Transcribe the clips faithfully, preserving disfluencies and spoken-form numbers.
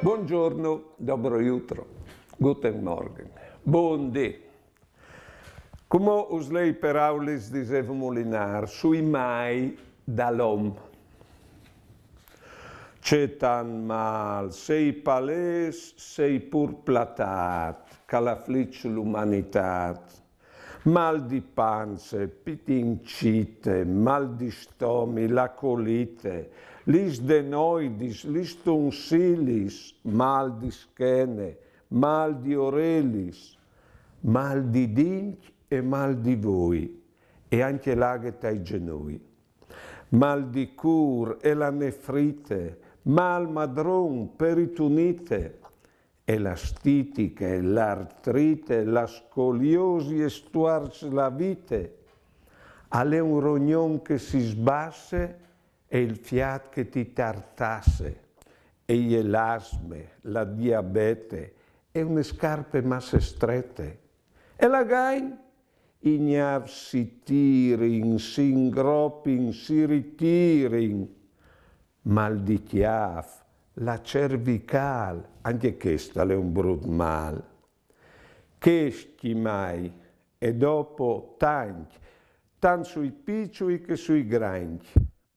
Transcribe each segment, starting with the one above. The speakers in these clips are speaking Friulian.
Buongiorno, dobro jutro, guten Morgen, bundì. Cumò us lei peraulis di Zev Mulinâr sui mai dal om. Ce tant mâl, sei palês, sei pur platât, che al aflîç l'umanitât. Mâl di panze, pitincite, mâl di stomi, la colite, lis adenoidis, lis tonsilis, mâl di schene, mâl di orelis, mâl di dincj e mâl di voi, e ancje la aghe tai zenoi. Mâl di cûr e la nefrite, mâl madron, peritonite, e la stitiche, l'artrite, la scoliosi e stuarç la vite. Al è un rognon che si sbasse e il fiât che ti tartasse, e je l'asme, la diabete e une scarpe masse strete. E la gain? I gnâfs si tirin, si ingropin, si ritirin. Mâl di cjâf, la cervicâl, ancje chest al è un brut mâl. Chescj i mai, e dopo tancj, tant sui piçui che sui grancj.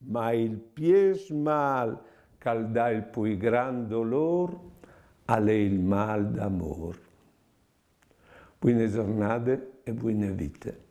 Ma il piês mâl che al dà il plui grant dolôr, al è il mâl d'amôr. Buine zornade e buine vite.